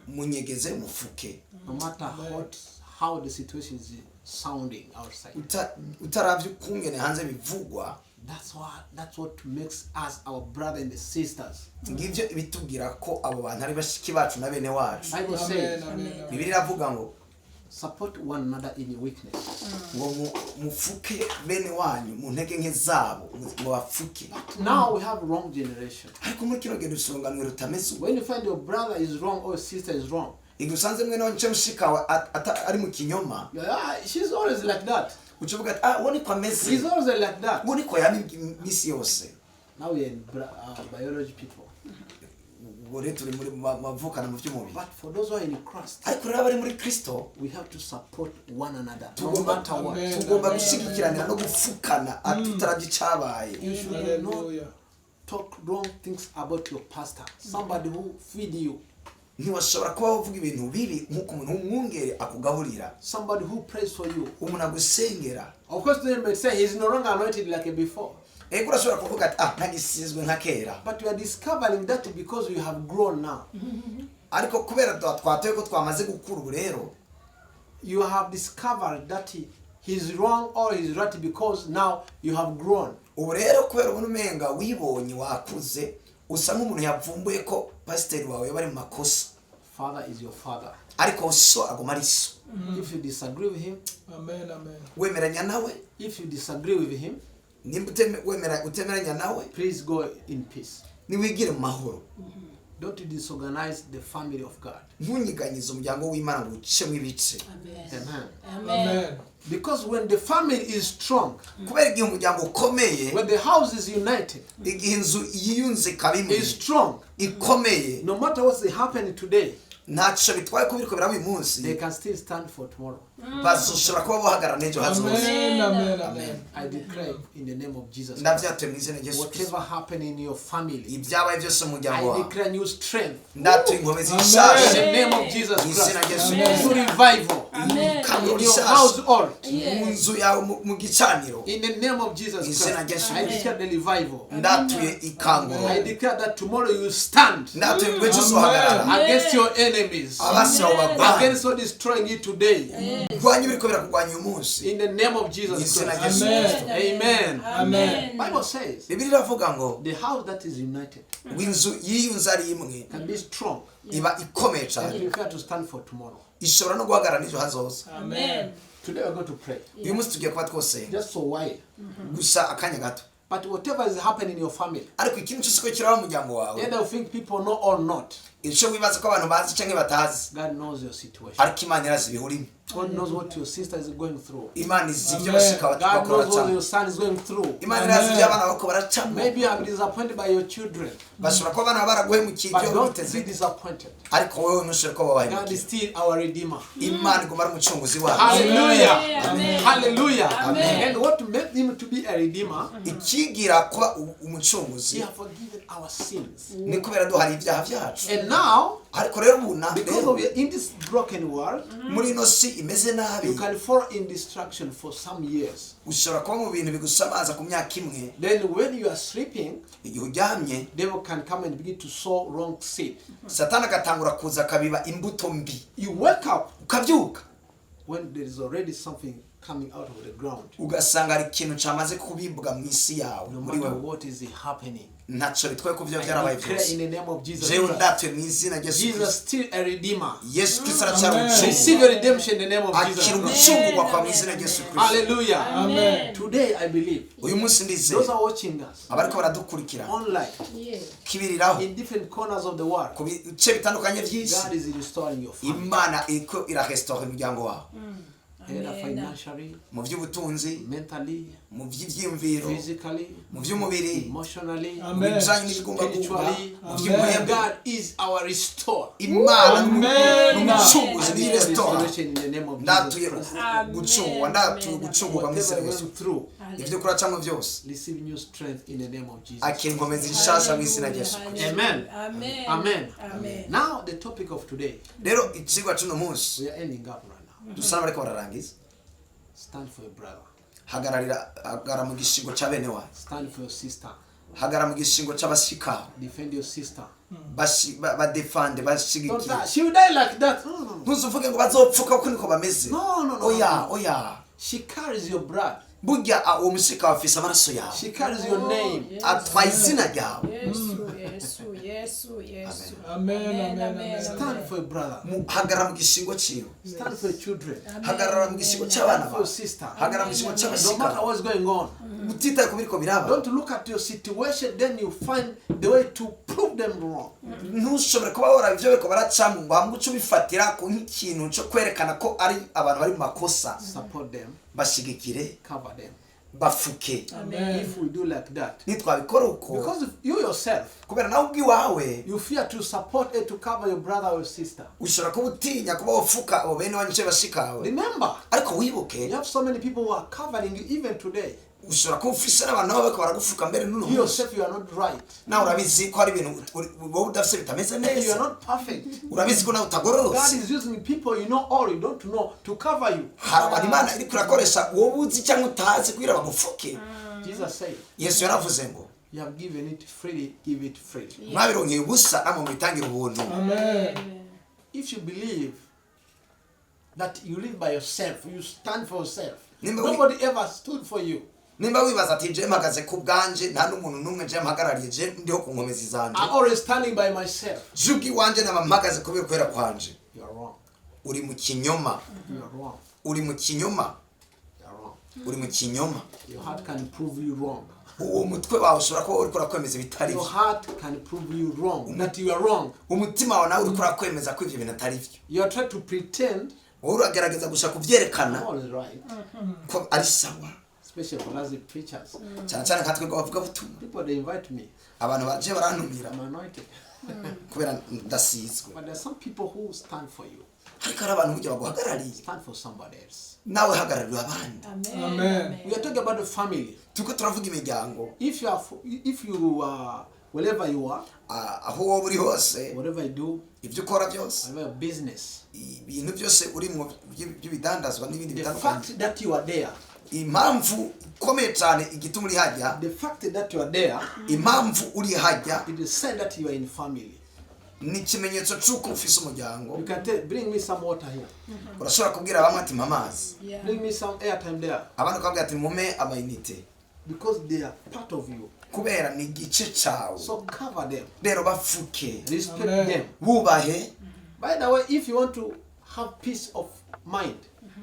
Munyegeze mufuke. No matter what, how the situation is sounding outside. Utaravye ukungene hanze bivugwa. That's what makes us our brother and the sisters. Ngivyo ibitubwira ko abo bantu ari bashiki bacu na bene wacu. Bible Amen. says, Amen. Amen. Bibiliya iravuga ngo support one another in your weakness. Ngo mufuke bene wanyu mu ntege nke zabo ngo bafuke. Now we have wrong generation. Ariko muri kino gihe dusonganwe rutameze uko. When you find your brother is wrong or sister is wrong, Igihe usanze mwene wanyu canke mushikawe ari mu kinyoma, you're, ah, she's always like that. uca uvuga ati ah uwo niko ameze, He's always like that. uwo niko yama iminsi yose. Now we are in biology people. Ubwo rero turi muri bavukana mu by'umubiri. But for those who are in Christ, Ariko rero abari muri Kristo, we have to support one another, no tugomba matter what. Amen. tugomba gushigikiranira no gupfukana tutaravye icabaye. You should not Hallelujah. talk wrong things about your pastor, somebody who feed you, Ntiwashobora kuba uvuga ibintu bibi nk'uko umuntu w'umwungere akugaburira, somebody who prays for you. umuntu agusengera. Of course, they may say he's no longer anointed like before. Ego urashobora kuvuga ati ah ntagisizwe nka kera. But we are discovering that because we have grown now. Ariko kubera twatoye ko twamaze gukura ubu rero, You have discovered that he's wrong or he's right because now you have grown. Ubu rero kubera ubona umenga wibonye wakuze usa nk'umuntu yavumbuye ko pasiteri wawe yaba ari mu makosa. Father is your father. Ariko so aguma ari so. If you disagree with him, Amen. Amen. Wemeranya nawe, if you disagree with him, nimba utemeranya nawe, please go in peace. niwigire mu mahoro. Don't disorganize the family of God. Ntunyiganyize umuryango w'Imana ngo ucemo ibice. Amen. Amen. Amen. Because when the family is strong, Kubera igihe umuryango ukomeye, when the house is united, igihe inzu yiyunze ikaba imwe is strong, ikomeye, no matter what's happening today, ntacyo bitwaye ko biriko biraba uyu they munsi, can still stand for tomorrow. bazoshobora kuba bohagarara n'ejo hazoza. Amen. Amen. Amen. I declare in the name of Jesus Christ, Ndavyatuye mu izina rya Yesu Kristo, whatever happened in your family, ibyabaye byose mu muryango I wawe, declare new strength ndatuye inkomezi Amen. in nshasha the name of Jesus mu izina Christ. rya Yesu Amen. Kristo. New revival Amen. Ikanguro in your rishasha household. mu nzu yawe mu gicaniro. In the name of Jesus Izina Christ, rya Yesu I Kristo. declare the revival. Ndatuye ikanguro. I declare that tomorrow you stand Ndatuye ngo ejo uzohagarara against your enemies, abasi bawe bagwanye, against what destroying you today. kurwanya ibiriko birakugwanya uyu munsi. In the name of Jesus Izina rya Christ. Yesu Amen. Kristo. Amen. Amen. Bible says Bibiliya iravuga ngo the house that is united ngo inzu yiyunze ari imwe can be strong iba ikomeye and cyane, prepare to stand for tomorrow. ishobora no guhagarara n'ejo hazoza. Amen. Today we're going to pray. Uyu munsi tugiye kuba twosenga Just for a while. gusa akanya gato. But whatever is happening in your family, Ariko ikintu cyose ko kiraba mu muryango wawe, either you think people know or not, icyo wibaza ko abantu bazi cyangwa batazi, God knows your situation. ariko Imana irazi ibihurimo. God knows what your sister is going through. Imana izi ibyo Amen. bashika God bakora knows what baracamo. your son is going through. Imana irazi ibyo abana bako baracamo. Maybe you are disappointed by your children, Bashobora kuba abana baraguhemukiye but ibyo don't witeze, be disappointed. ariko wowe ntushobore kuba God wabahemukiye. is still our Redeemer. Imana iguma ari umucunguzi wacu. Hallelujah. Amen. Hallelujah. Amen. And what made him to be a Redeemer, Ikigira kuba he umucunguzi has forgiven our sins. ni kubera duhari ibyaha byacu. And now, Ariko rero ubu because rero we are in this broken world, muri ino si imeze nabi, you can fall in destruction for some years. ushobora kuba mu bintu bigusamaza ku myaka imwe. Then when you are sleeping, Igihe uryamye, devil can come and begin to sow wrong seed. Satani agatangura kuza akabiba imbuto mbi. You wake up Ukabyuka when there is already something coming out of the ground. ugasanga hari ikintu cyamaze kubibwa mu isi yawe No muri matter wewe. what is happening, Ntacyo bitwaye ko byo I byarabaye declare byose, in the name of Jesus jewe Christ, ndatuye mu izina rya Yesu Jesus Kristo, still a redeemer. Yesu Kristo aracyari Amen. umucunguzi. Receive your redemption in the name of Jesus Akira Christ. ugucungurwa kwa mu izina rya Yesu Kristo. Hallelujah. Amen. Today I believe Uyu munsi ndizeye those are watching us abariko baradukurikira online kibiriraho in different corners of the world, ku bice bitandukanye by'isi, God is restoring your family. Imana iriko iraresitora umuryango wawe. Either Amen. financially, Mu by'ubutunzi, mentally, mu by'ibyiyumviro, physically, mu by'umubiri, emotionally, mu Amen. bijanye n'ibigumbagumba, spiritually. mu Amen. by'umuhembe. God is our restorer. Imana Amen. n'umucunguzi ni Amen. resitora. Restoration in the name of Jesus Ndatuye Christ. Amen. gucungwa, ndatuye Amen. gucungurwa mu izina Whatever rya Yesu. went through, Ibyo kuracamo byose, receive new strength in the name of Jesus. akira inkomezi nshasha mu izina rya Yesu. Amen. Amen. Amen. Amen. Now the topic of today, Rero icigwa c'uno munsi, we are ending up right now. dusa n'abariko bararangiza. Stand for your brother. Hagararira, hagara mu gishingo ca bene wanyu, Stand for your sister. hagara mu gishingo c'abashikawe. Defend your sister. Badefande, Don't bashigikire. die. She will die like that. No, no, no. Ntuzuvuge ngo bazopfuka kuko niko bameze. No, no, no. Oya, oya. She carries your blood. Burya uwo mushika afise amaraso yawe, She carries your name. Yesu. atwaye izina ryawe. Yesu, Yesu, Yesu, Yesu. Amen, amen, amen. Stand for your brother. Hagarara mu gishingo ciwe, Stand for your children. hagarara mu gishingo c'abana Stand for your bawe, sister. hagarara mu gishingo No matter c'abashika. what's going on. Utitaye ku biriko biraba, Don't look at your situation, then you find the way to prove them wrong. Ntushobore kuba wora ivyo bariko baracamo ngo hamwe uce ubifatira ku nk'ikintu co kwerekana ko ari abantu bari mu makosa. Support them, Bashigikire, cover them. bafuke. Amen. If we do like that, Nitwabikora uko, because if you yourself, kubera nawe ubwiwawe you fear to support and to cover your brother or your sister. ushobora kuba utinya kuba wofuka abo bene wanyu canke bashikawe. Remember, Ariko wibuke, you have so many people who are covering you even today. Ushobora kuba ufise n'abantu nabo bariko baragufuka mbere n'uno You munsi. yourself, you are not right. Nawe urabizi ko hari ibintu wowe udafise bitameze You are neza. not perfect. Urabizi ko nawe God utagororotse. is using people you know or you don't know to cover you. Hari abantu Imana iriko irakoresha wowe uzi cyangwa utazi kugira bagufuke. Jesus said, Yesu yaravuze ngo, "You have given it freely, give it freely." mwabironkeye ubusa, namwe mubitangire ubuntu. Amen. If you believe that you live by yourself, you stand for yourself. Nobody ever stood for you. Nimba wibaza ati je mpagaze ku bwanje, nta n'umuntu n'umwe je mpagarariye, je ndiho ku nkomezi zanje, I'm always standing by myself. Je ubwiwanje naba mpagaze kubera kwera kwanje, You are wrong. uri mu kinyoma. You are wrong. Uri mu kinyoma. You are wrong. Uri mu kinyoma. Your heart can prove you wrong. Uwo mutwe wawe ushobora kuba uriko urakwemeza ibitari Your byo. heart can prove you wrong. That you are wrong. Umutima wawe nawe uriko urakwemeza ko ivyo bintu atari byo. You are trying to pretend Wowe uragerageza gusa kuvyerekana I'm always right. ko ari sawa. Especially for us the preachers. Cyane cyane nka twebwe abavugabutumwa. People, they invite me. Abantu baje barantumira I'm anointed. kubera ndasizwe. But there are some people who stand for you. Ariko hari abantu burya baguhagarariye. Stand for somebody else. Nawe hagararira abandi. Amen. Amen. We are talking about the family. Turiko turavuga imiryango. If you are, wherever you are, Ah, aho wowe uri hose, whatever you do, ibyo ukora byose, whatever your business, ibintu byose urimo by'ibidandazwa n'ibindi the bitandukanye, fact that you are there, impamvu ikomeye cyane igituma uri hajya, the fact that you are there, impamvu uri hajya, it is said that you are in family. Ni ikimenyetso cy'uko ufise umuryango. You can tell, "Bring me some water here. Urashobora kubwira bamwe ati mpa amazi, Yeah. Bring me some airtime there." abandi ukababwira ati mume amayinite, Because they are part of you. Kubera ni igice cyawe. So cover them. Rero bafuke. Respect Amen. them. Bubahe. By the way, if you want to have peace of mind,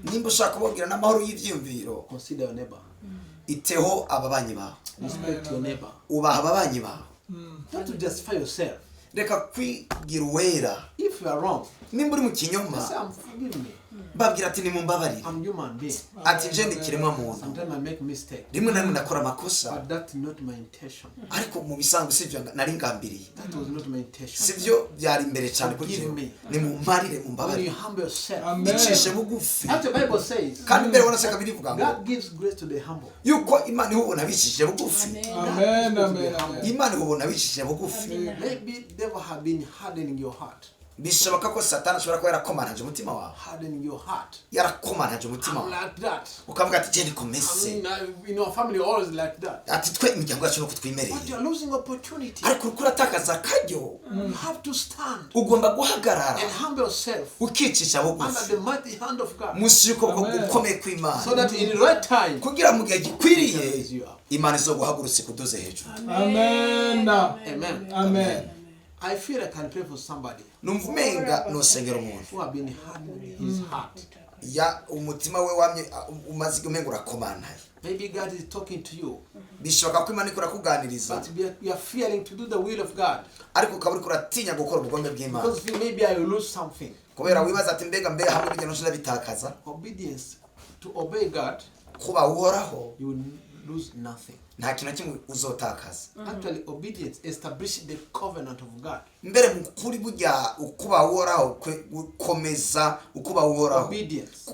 Nimba ushaka kubabwira n'amahoro y'ibyiyumviro, consider your neighbor. Iteho ababanyi bawe. Respect your neighbor. Ubaha ababanyi bawe. Don't to justify yourself. Reka kwigira uwera. If you are wrong, Nimba uri mu just say, kinyoma, "I'm forgive me. Babwira ati nimumbabarire, I'm human being. Ati je ndi ikiremwa muntu, Sometimes I make mistake, rimwe na rimwe ndakora amakosa, but that's not my intention. Ariko mu bisanzwe sibyo nari ngambiriye, That was not my intention." Sibyo byari imbere cyane kuri Forgive jewe, me. nimumparire, When you mumbabarire. humble yourself, Amen. Icishe bugufi. that's the Bible says. Kandi mbere wanaseka birivuga ngo God gives grace to the humble. yuko Imana iha ubuntu abicishije bugufi. Amen. Amen, amen, amen. Imana iha ubuntu abicishije bugufi. Maybe devil have been hardening your heart, Bishoboka ko Satani ashobora kuba yarakomananje umutima wawe, hardening your heart. yarakomananje umutima I'm wawe, like that. ukavuga ati je I nikomeze. mean, in our family, always like that. Ati twe imiryango yacu nuko twimereye. But you're losing opportunity. Ariko uriko uratakaza akaryo. You have to stand Ugomba guhagarara and humble yourself ukicisha under bugufi the mighty hand of God, munsi y'ukuboko Amen. gukomeye kw'Imana, so that in the right time, kugira mu gihe gikwiriye raise you up. Imana izoguhagurutse ikuduze hejuru. Amen. Amen. Amen. I feel I can pray for somebody Numva umenga nosengera umuntu who have been hardening his heart. Ya umutima we wamye umaze igihe umenga urakomanaye. Maybe God is talking to you, Bishoboka ko Imana iriko irakuganiriza, but we are fearing to do the will of God ariko ukaba uriko uratinya gukora ubugome bw'Imana, because maybe I will lose something. kubera wibaza ati mbega mbega hamwe bijya nshira bitakaza. Obedience To obey God, Kuba uhoraho, you will lose nothing. Nta kintu na kimwe uzotakaza. Actually, obedience establishes the covenant of God. Mbere mu kuri burya ukuba uhoraho gukomeza ukuba uhoraho. Obedience.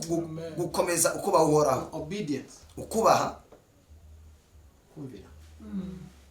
Gukomeza ukuba uhoraho. Obedience. Ukubaha. Kumvira.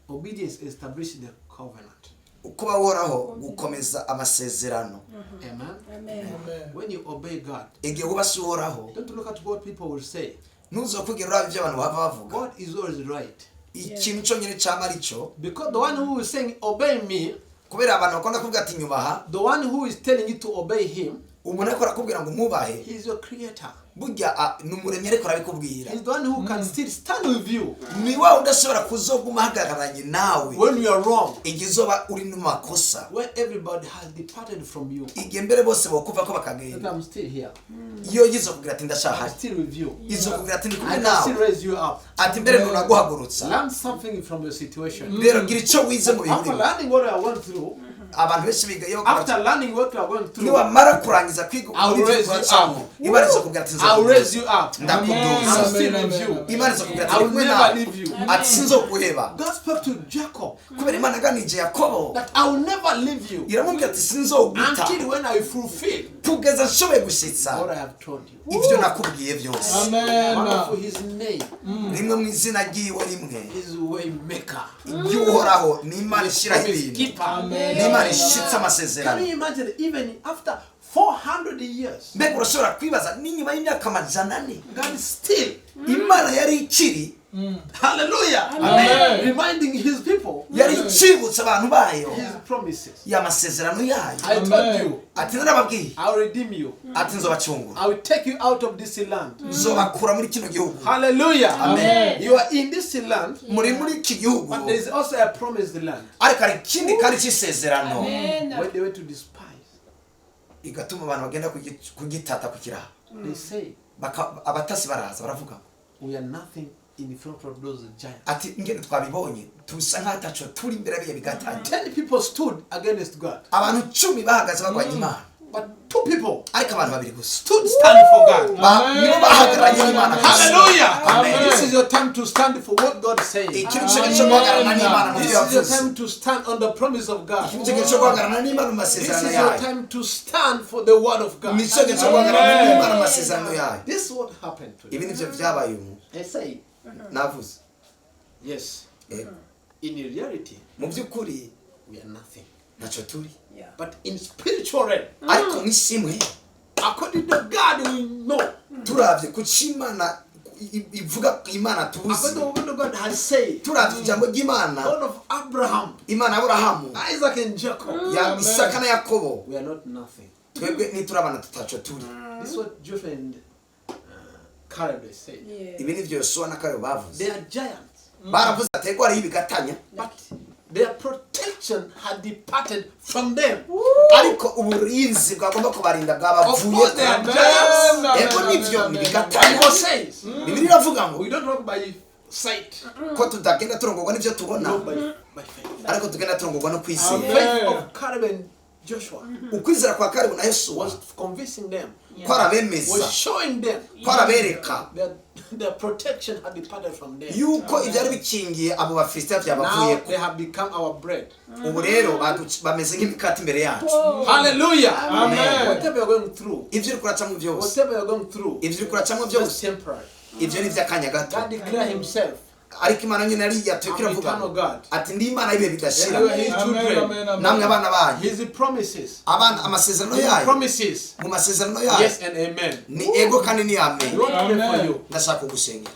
Obedience establishes the covenant. Ukuba uhoraho gukomeza amasezerano. Amen. Amen. Amen. When you obey God, Igihe wubashe uhoraho, don't look at what people will say. Ntuzokwigera uraba ibyo abantu baba bavuga. God is always right. Ikintu cyonyine cyama ari cyo. Because the one who is saying, "Obey me," Kubera abantu bakunda kuvuga ati nyubaha, the one who is telling you to obey him, umuntu ariko arakubwira ngo mwubahe, he is your creator. Burya ni umuremyi ariko arabikubwira. He's the one who can still stand with you Ni wa udashobora kuzoguma ahagararanye nawe when you are wrong, igihe uzoba uri mu makosa, when everybody has departed from you. Igihe mbere bose bokuva ko But bakagenda. I'm still here. Iyo izokubwira ati I'm ndashahari, still with you. izokubwira ati ndi kumwe I can still nawe, raise you up. ati mbere ntunaguhagurutsa. Learn something from your situation. Rero gira icyo wize mu bihe After urimo. learning what I went through, Abantu benshi biga iyo after learning what you are going through, niwamara kurangiza kwiga I will ibyo raise you uracamo, up. Imana izokubwira ati I will raise you up. ndakuduza. I'm still with you. Imana izokubwira ati I ndi will kumwe never nawe, leave you. ati sinzoguheba. God spoke to Jacob Kubera Imana aganije Yakobo, that I will never leave you iramubwira ati sinzoguta until when I fulfill kugeza nshoboye gushitsa what I have told you. ibyo nakubwiye byose. Amen. One of his name Rimwe mu izina ryiwe rimwe is way maker. Iby'uhoraho ni Imana ishyiraho Promise ibintu, keeper. ni Imana ishitse Can amasezerano. you imagine, even after 400 years, Mbega urashobora kwibaza n'inyuma y'imyaka 400, God is still, Imana yari ikiri, hallelujah, Amen. reminding his people yari icibutsa abantu bayo his promises. y'amasezerano yayo. I told Amen. you, Ati narababwiye, I will redeem you. ati nzobacungura, I will take you out of this land. nzobakura muri kino gihugu. Hallelujah. Amen. You are in this land, Muri iki gihugu, but there is also a promised land. Ariko hari ikindi kandi cy'isezerano. Amen. When they went to despise, Igatuma abantu bagenda kugitata kukiraha. they say, Abatasi baraza baravuga ngo, "We are nothing in front of those giants." ati ingene twabibonye tusa nk'ataco turi imbere biye bigatanya. 10 people stood against God, Abantu 10 bahagaze barwanya Imana, but two people ariko abantu babiri gusa stood stand for God. Nibo bahagararanye n'Imana gusa. Hallelujah. Amen. This is your time to stand for what God is saying. Iki ni cyo cyo guhagararana n'Imana mu This byo is your yavuze. time to stand on the promise of God. Iki ni cyo cyo guhagararana n'Imana mu This masezerano is your yayo. time to stand for the word of God. Ni cyo cyo guhagararana n'Imana mu masezerano yayo. This is what happened to Ibi them. nivyo byabaye ubu. They say, Navuze. yes, Yego. in reality, Mu by'ukuri we are nothing. ntacyo turi, Yeah. But in spiritual realm, ariko mu isi imwe, according to God, we know. Turavye ku c'Imana ivuga, Imana tuzi, According to what God has said, turavye ijambo ry'Imana, God of Abraham, Imana Aburahamu, Isaac, and Jacob, ya Isaka na Yakobo, we are not nothing. Twebwe ntiturabana tutaco turi. This is what Joshua and Caleb they said. Yeah. Ibi nivyo Yosuwa na Kalebu bavuze. They are giants, Baravuze ati ego hariho ibigatanya, but their protection had departed from them. Ariko uburinzi bwagomba kubarinda Of bwabavuye. course, they are giants. Ego nivyo ni ibigatanya. Bible says Bibiliya iravuga ngo we don't walk by sight, ko tutagenda turongorwa n'ivyo tubona, we walk by faith. Ariko tugenda turongorwa no kwizera. Amen. Faith of Caleb and Joshua Ukwizera kwa Kalebu na Yosuwa was convincing them, kwarabemeza, was showing them kwarabereka that their protection had departed from them. yuko ibyari bikingiye abo Bafilisitiya Now byabavuyeko. they have become our bread. Ubu rero bameze nk'imikati imbere yacu. Hallelujah. Amen. Whatever you're going through, Ibyo uri kuracamo byose, whatever you're going through, ibyo uri kuracamo just byose, temporary. ibyo ni iby'akanya gato. God declared himself. Ariko Imana nyine yari yatuye I'm iravuga eternal God. ati ndi Imana y'ibihe bidashira. You are his Amen, children. amen, amen. Namwe abana banyu, His promises. abana amasezerano His yayo, promises. mu masezerano yayo Yes and amen. ni ego kandi ni We amen. want to pray for Amen. you. Ndashaka kugusengera.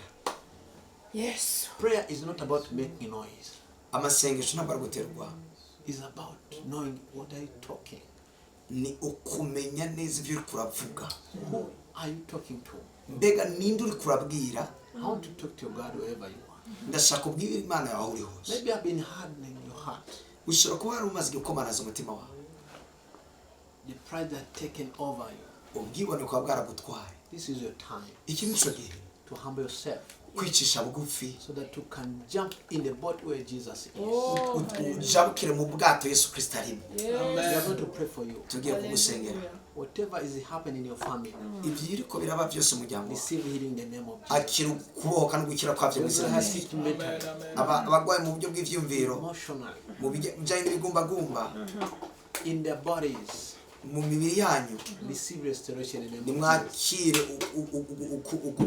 Yes. Prayer is not about making noise. Amasengesho ntabwo ari guterwa. It's about knowing what are you talking. Ni ukumenya neza ibyo uri kuravuga. Who are you talking to? Mbega ninde uri kurabwira? I want to talk to your God wherever you are. Ndashaka kubwira Imana yawe aho uri hose. Maybe I've been hardening your heart. Ushobora kuba wari umaze gukomanaza umutima wawe. The pride that taken over you. Ubwibone bukaba bwaragutwaye. This is your time Iki ni cyo gihe to humble yourself. Kwicisha bugufi so that you can jump in the boat where Jesus is. Oh, hallelujah. Ujabukire mu bwato Yesu Kristo arimo. We are going to pray for you. Tugiye kugusengera. Whatever is happening in your family, Ibyo biraba byose mu muryango wawe, receive healing in the name of Jesus. Akira ukubohoka no gukira kwabyo mu Those izina who rya are Yesu. sick mentally, Abarwayi mu buryo bw'ivyumviro, emotionally, mu bijyanye n'ibigumbagumba, in their bodies, mu mibiri yanyu, receive restoration in the name of Jesus. nimwakire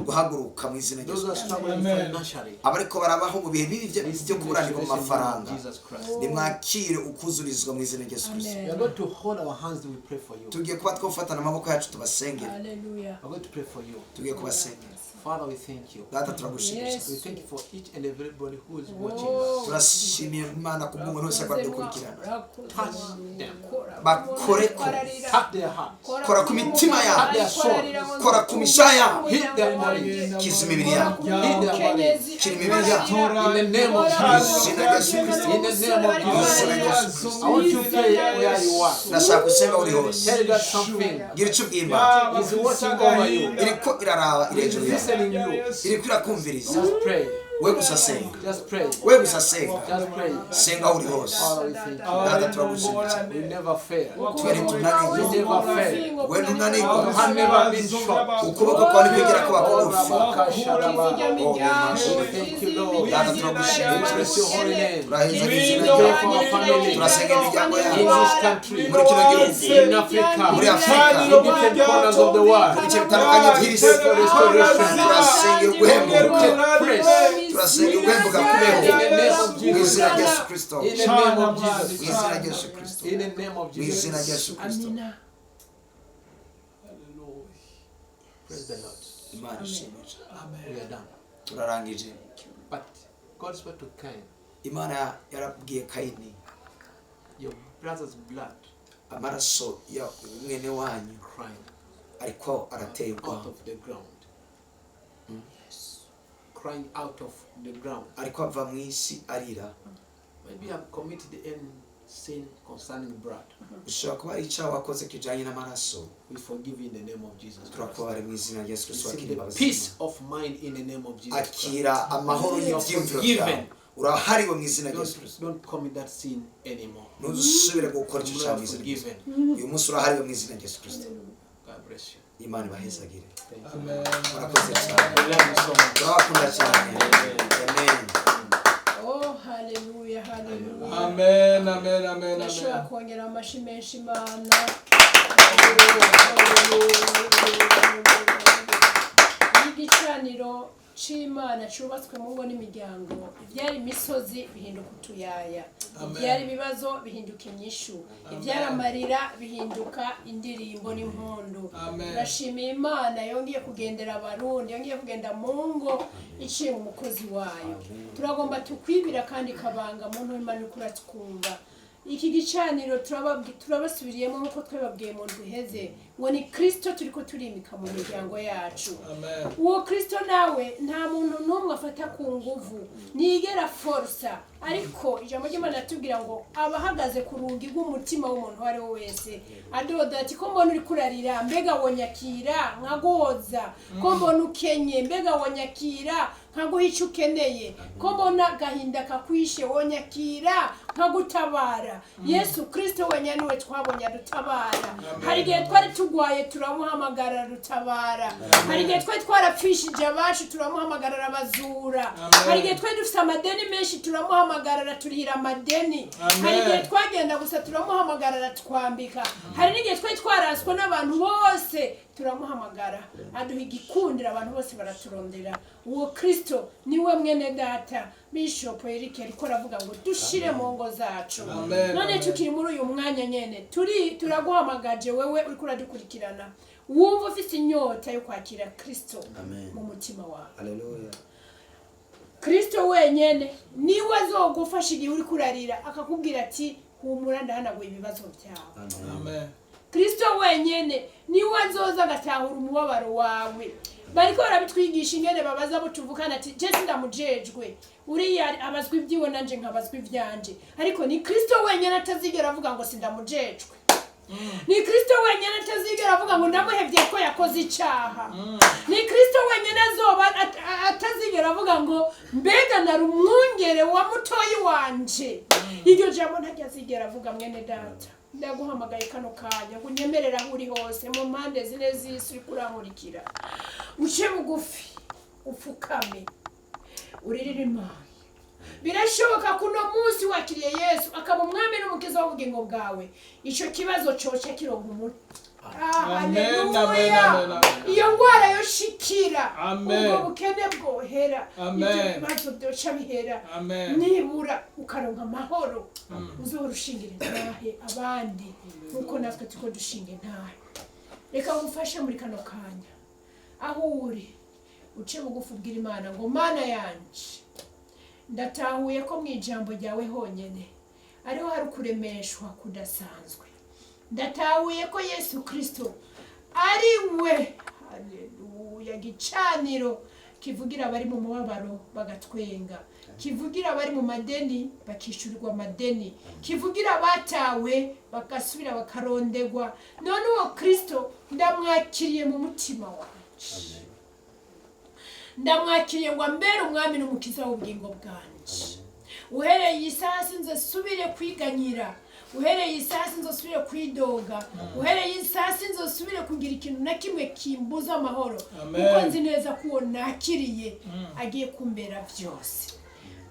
guhaguruka mu izina rya Those who are Yesu. struggling Amen. financially, Abariko barabaho mu bihe bibi byo receive kuburanirwa mu restoration in the name of mafaranga, Jesus Christ. nimwakire ukuzurizwa mu izina rya Yesu Kristo. We are going to hold our hands and we pray for you. Tugiye kuba twofatana amaboko yacu tubasengere. Hallelujah. We are going to pray for you. Tugiye kubasengera. Father, we thank you. Data, turagushimira. Yes. We thank you for each and everybody who is watching Oh. us. Turashimiye Imana ku bw'umuntu wese adukurikirana. Touch them. Bakoreko. Tap their hearts. Kora ku mitima yabo. Kora ku misaya yabo. Hit their bodies. Kiza imibiri yabo. Kira imibiri yabo. In the name of Jesus. Izina rya Yesu Kristo. In the name of Jesus. Izina rya Yesu Kristo. I want you to pray where you are. Ndashaka usenga uri hose. Tell God something. Gira icyo ubwira Imana. He's watching over you. Iriko iraraba iri He's hejuru yawe. listening you. Iriko irakumviriza. Just pray. We gusa senga. Just pray. We gusa senga. Just pray. Senga aho uri hose. Father, we thank you. Data, turagushimira cyane. We never fail. Twe ntitunanirwa. We never fail. We ntunanirwa. Your hand never been short. Ukuboko kwawe ntikwigera kuba kugufi. Thank you, Lord. Data, turagushimira. Bless your holy name. Turahinza izina Pray ryawe. for our family. Turasenga imiryango In yacu this country, muri kino gihugu, in Africa, muri Afurika, in different corners of the world. mu bice bitandukanye by'isi. Pray for restoration. Turasenga uguhembuka. Take place. Turasenga uguhembuka kubeho In the name of mu Jesus. izina rya Yesu Kristo. In the name of Mu Jesus. izina rya Yesu Kristo. In the name of Mu izina rya Jesus. Yesu Kristo. Amina. Praise the Lord. Imana ishimwe. We are done. Turarangije. But God spoke to Cain, Imana yarabwiye Kayini, your brother's blood amaraso ya mwene wanyu crying ariko araterwa out of the ground. Crying out of the ground. ariko ava mu isi arira. Maybe you have committed any sin concerning blood. Ushobora kuba ari icyaha wakoze kijyanye n'amaraso. We forgive you in the name of Jesus Christ. Turakubabara mu izina rya Yesu Kristo. Receive Wakira the imbabazi. peace of mind in the name of Jesus Christ. Akira amahoro y'ibyiyumviro byawe. Urahariwe mu izina rya Yesu Kristo. Don't commit that sin anymore. Ntuzusubire gukora icyo You cyaha are mu izina rya Yesu. forgiven. Uyu munsi urahariwe mu izina rya Yesu Kristo. God bless you. Imana ibahezagire. Thank you. Murakoze cyane. We love you so much. Turabakunda cyane. Amen. Oh, hallelujah, hallelujah. Amen, amen, amen, Ndashobora amen. kongera amashi menshi Imana. Igicaniro c'Imana cubatswe mu ngo n'imiryango, ibyari imisozi bihinduka utuyaya, Amen. ibyari ibibazo bihinduka inyishu, ibyari amarira bihinduka indirimbo n'impundu. Amen. Turashimiye Imana yongeye kugendera Abarundi, yongeye kugenda mu ngo iciye mu mukozi wayo. Turagomba tukwibira kandi kabanga muntu w'Imana uriko uratwumva. Iki gicaniro turabasubiriyemo nk'uko twababwiye mu ndwi iheze ngo ni Kristo turiko turimika mu miryango yacu. Amen. Uwo Kristo nawe nta muntu n'umwe afata ku nguvu, ntigera forsa, ariko ijambo ry'Imana riratubwira ngo abahagaze ku rugi rw'umutima w'umuntu uwo ari we wese adoda ati ko mbona uri kurarira, mbega wonyakira nkagoza, ko mbona ukenye, mbega wonyakira nkaguha icyo ukeneye, ko mbona agahinda kakwishe, wonyakira nkagutabara. Yesu Kristo wenyine niwe twabonye adutabara. Hari igihe twari tugwaye turamuhamagara adutabara, hari igihe twari twarapfishije abacu turamuhamagara arabazura, hari igihe twari dufite amadeni menshi turamuhamagara araturihira amadeni, hari igihe twagenda gusa turamuhamagara aratwambika, hari n'igihe twari twaraswe n'abantu bose turamuhamagara aduha igikundiro, abantu bose baraturondera. Uwo Kristo niwe mwene data Bishop Eric ariko aravuga ngo dushire mu ngo zacu. Amen, None amen. tukiri muri uyu mwanya nyene turi turaguhamagaje wewe uriko uradukurikirana, wumva ufite inyota yo kwakira Kristo Amen. mu mutima wawe. Haleluya. Kristo wenyene niwe azogufasha igihe uri kurarira akakubwira ati humura ndahanaguye ibibazo byawe. Amen. Kristo wenyene niwe azoza agatahura umubabaro wawe. Bariko barabitwigisha ingene babaza abo tuvukana ati je sindamujejwe, uriya abazwa ibyiwe nanje nkabazwa ivyanje, ariko ni Kristo wenyene atazigera avuga ngo sindamujejwe. Ni Kristo wenyine atazigera avuga ngo ndamuhebye ko yakoze icyaha. Ni Kristo wenyine azoba atazigera avuga ngo mbega nari umwungere wa mutoyi wanje. Iryo jambo ntajya azigera avuga. Mwene data, ndaguhamagaye kano kanya ngo unyemerere aho uri hose mu mpande zine z'isi uriko urankurikira, uce bugufi, upfukame, uririre Imana. Birashoboka ko uno munsi wakiriye Yesu akaba umwami n'umukiza w'ubugingo bwawe, icyo kibazo coca kironka umuti. Ah, Amen, amen, haleluya. amen, amen. Iyo ndwara yoshikira, Amen. ubwo bukene bwohera, Amen. ibyo bibazo byoca bihera, Amen. nibura ukaronka amahoro, uzohora ushingira intahe abandi nkuko natwe turiko dushinga intahe. Reka ngufashe muri kano kanya, aho uri uce bugufi, ubwira Imana ngo: "Mana yanje, ndatahuye ko mu ijambo ryawe honyine ariho hari kuremeshwa kudasanzwe. Ndatahuye ko Yesu Kirisito ari we, haleluya, gicaniro kivugira abari mu mubabaro bagatwenga, kivugira abari mu madeni bakishyurirwa amadeni, kivugira abatawe bagasubira bakarondegwa. None uwo Kirisito ndamwakiriye mu mutima wanje, ndamwakiriye ngo ambere umwami n'umukiza w'ubugingo bwanje. Uhereye iyi saha sinzosubire kwiganyira, uhereye iyi saha sinzosubire kwidoga, uhereye iyi saha sinzosubire kugira ikintu na kimwe kimbuza amahoro, Amen. kuko nzi neza ko uwo nakiriye agiye kumbera byose.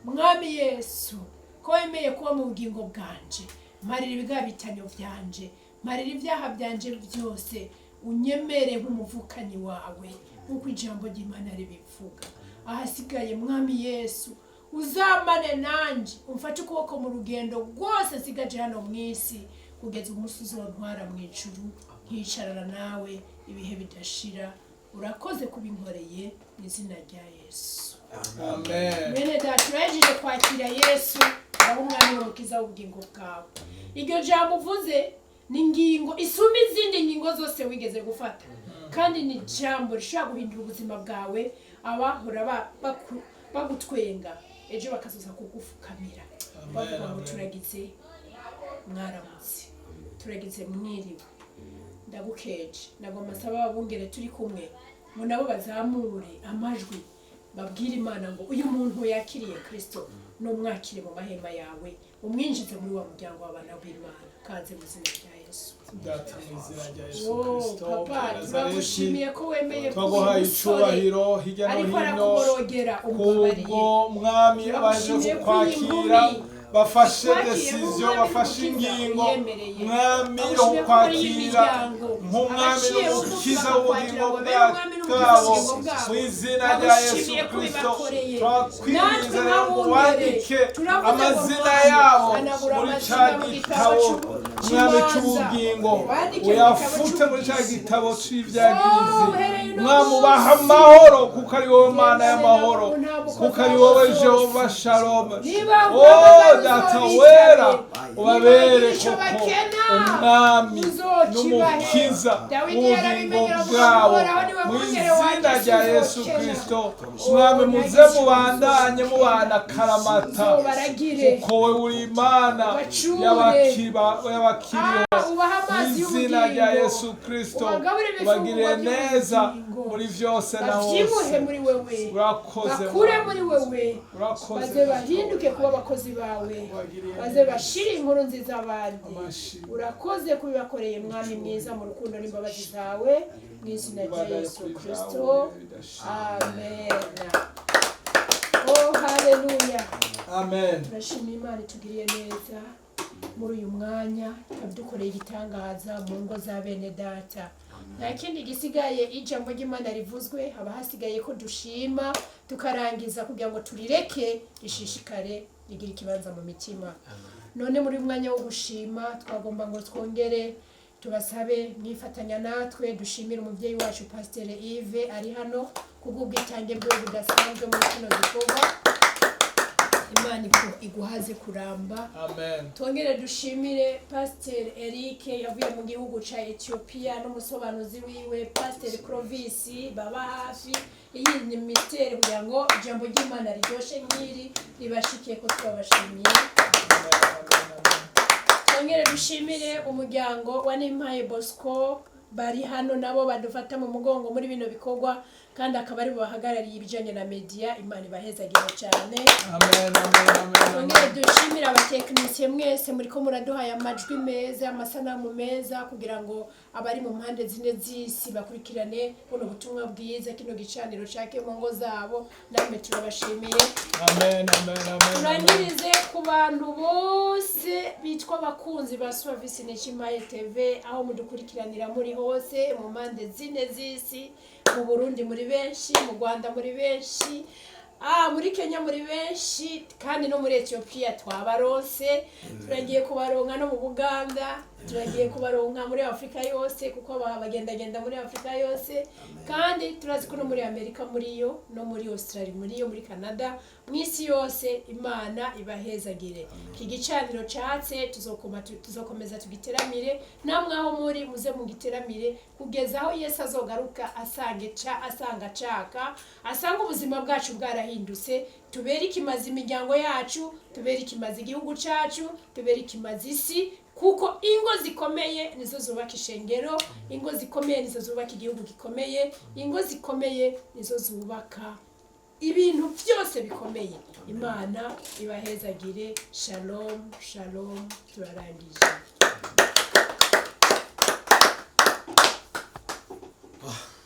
Mwami Yesu, ko wemeye kuba mu bugingo bwanje, mparira ibigabitanyo byanje, mparira ibyaha byanje byose, unyemere nk'umuvukanyi wawe nk'uko ijambo ry'Imana ribivuga. Ahasigaye, Mwami Yesu, uzamane nanjye, umfate ukuboko mu rugendo rwose nsigaje hano mu isi, kugeza umunsi uzontwara mu ijuru nkicarana nawe ibihe bidashira. Urakoze kubinkoreye, mu izina rya Yesu." Amen. Mwene data, urahejeje kwakira Yesu aho umwami w'umukiza w'ubugingo bwawe. Iryo jambo uvuze ni ingingo isumba izindi ngingo zose wigeze gufata, kandi ni ijambo rishobora guhindura ubuzima bwawe. Abahora bagutwenga ejo bakazoza kugufukamira bavuga ngo: Amen. "Turagize mwaramutse, turagize mwiriwe, ndagukeje." Nagomba nsaba ababungere turi kumwe ngo nabo bazamure amajwi, babwire Imana ngo uyu muntu yakiriye Kirisito n'umwakire mu mahema yawe, umwinjize muri wa muryango w'abana b'Imana. Kaze mu izina rya Yesu. Data, mu izina rya Yesu Oh, Kristo papa, wa Nazareti, turagushimiye ko wemeye ko uyu twaguhaye musore icubahiro hirya no ariko hino arakuborogera, umubabariye. kubwo Mwami abaje Turagushimiye ko iyi kukwakira, nkumi bafashe wakiriye décision, nk'umwami bafashe n'umukiza ingingo, uyemereye. Mwami, yo Turagushimiye ko muri iyi kukwakira miryango nk'umwami abaciye n'umukiza bugufi w'ubugingo bakakwakira ngo babe umwami n'umukiza bwabo, w'ubugingo bwabo. mu izina rya Yesu Turagushimiye ko Kristo, ubibakoreye. twakwinginze Natwe rero ngo nk'abungere, wandike turavuze ngo amazina Mwami, yabo hanagura muri amazina ca mu gitabo gitabo, Mwami, cy'imanza. c'ubugingo, Wandike mu gitabo uyafute muri ca c'ubugingo. gitabo c'ivyagirizi. Oh, uhereye uno Mwami, ubaha munsi. amahoro, kuko ari wowe Mana y'amahoro, Ntabwo kuko ari wowe zose. Jehova Shalom. Niba Oh, uhamagara Data uzobitabe. wera, Niba ubabere bagira ico koko bakena, umwami uzokibahe. n'umukiza Dawidi w'ubugingo yarabimenye, aravuga ngo bwabo, Uhoraho niwe mu mwungere wanjye, izina rya Yesu sinzokena. Kristo. Oh, Mwami, muze nagize mubandanye mubana karamata, Uzobaragire. kuko wowe uri Imana Ubacure. y'abakiriho. Ah, ubahe Mu amazi izina rya y'ubugingo. Yesu Kristo, Ubagaburire ibifungurwa ubagirire neza by'ubugingo. muri vyose na Babyibuhe hose. muri wewe, Urakoze, bakure Mwami. muri wewe, Urakoze. baze bahinduke kuba abakozi bawe, baze bashire inkuru nziza abandi. Amashimwe. Urakoze kubibakoreye, Mwami mwiza, mu rukundo n'imbabazi zawe, mu izina rya Ibada yo Yesu kuri Kristo, zawe bidashira. Amen. Oh, haleluya. Amen. Turashima Imana itugiriye neza muri uyu mwanya, ikadukoreye igitangaza mu ngo za bene data. Nta kindi gisigaye, ijambo ry'Imana rivuzwe, haba hasigaye ko dushima tukarangiza, kugira ngo turireke rishishikare rigire ikibanza mu mitima. None muri uyu mwanya wo gushima, twagomba ngo twongere tubasabe mwifatanya natwe dushimire umubyeyi wacu Pasiteri Yves ari hano kubw'ubwitange bwe budasanzwe muri kino gikorwa. Imana iguhaze kuramba. Amen. Twongere dushimire Pasiteri Eric yavuye mu gihugu cya Ethiopia n'umusobanuzi wiwe Pasiteri Clovis baba hafi iyi ni misiteri kugira ngo ijambo ry'Imana riryoshe nk'iri ribashike ko. Twabashimiye. Amen, amen, amen. Twongere dushimire umuryango wa Nimpaye Bosco bari hano, nabo badufata mu mugongo muri bino bikorwa, kandi akaba ari bo bahagarariye ibijyanye na media. Imana ibahezagire cyane. Amen, amen, amen, Twongere amen. dushimire abatekinisiye mwese muri ko muraduhaye amajwi meza, amasanamu meza, kugira ngo abari mu mpande zine z'isi bakurikirane buno butumwa bwiza, kino gicaniro cake mu ngo zabo. Namwe turabashimiye. Amen, amen, amen, amen. Turangirize ku bantu bose bitwa abakunzi ba Suwavisi Nishimaye TV, aho mudukurikiranira muri hose mu mpande zine z'isi. Mu Burundi muri benshi, mu Rwanda muri benshi, muri Kenya muri benshi, kandi no muri Ethiopia twabaronse. Turagiye kubaronka no mu Buganda, turagiye kubaronka muri Afurika yose, kuko bagendagenda muri Afurika yose. Kandi turazi ko no muri Amerika muri yo, no muri Australia muri yo, muri Canada, mu isi yose. Imana ibahezagire. Iki gicaniro catse tuzokomeza tugiteramire. Namwe aho muri muze mugiteramire kugeza aho Yesu azogaruka asange ca asanga caka, asanga ubuzima bwacu bwarahindutse. Tubere ikimazi imiryango yacu, tubere ikimazi igihugu cacu, tubere ikimazi isi, kuko ingo zikomeye nizo zubaka ishengero, ingo zikomeye nizo zubaka igihugu gikomeye, ingo zikomeye nizo zubaka ibintu byose bikomeye. Imana ibahezagire. Shalom, shalom. Turarangije.